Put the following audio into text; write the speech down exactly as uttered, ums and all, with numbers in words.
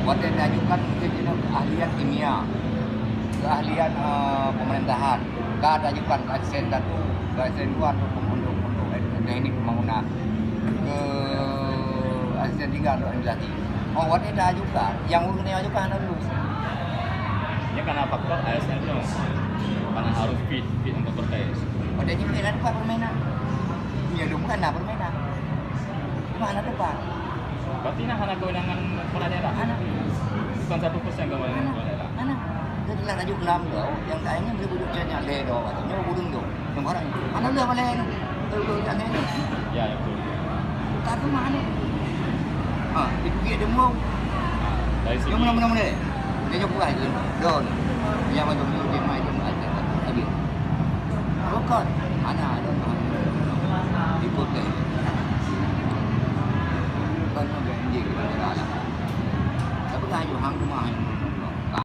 Watèe diajukan mungkin jinoe keahlian kimia, keahlian, eh, pemerintahan. Ka diajukan ke asisten satu, ke asisten dua untuk pembentuk, untuk teknik pembangunan. Ke asisten tiga untuk administrasi. Oh, watèe diajukan, nyang ureueng nyang ajukan hana lulus. Nyan karena faktor A S N nyoe. Karena harus fit, fit untuk bertes. Watèe jih hana dapat permainan. Nyan dum kan na permainan. Cuma hana dapat. Berarti na hana kewenangan kepala daerah? Hana. Bukan satu persen kewenangan kepala daerah? Hana. Jadi lah tajuk lam tu, nyang ka ingat boleh bujuk chat nyang lé doh, nyoe burung tu. Nyang barang, hana lé balai tu. Tu, tu, chat lé tu. Ya, ya, betul. Tak tu mana? Ha, di Bukit Dembong. Dari segi. Yang mana, mana, mana? Dia jauh kurang tu. Don. Yang macam tu, dia main, dia main. Habis. Bukan. Mana ada, mana. Ikut deh. Bukan, bukan. Dia, dia, dia, dia. Tapi kan, hang rumah, hang rumah.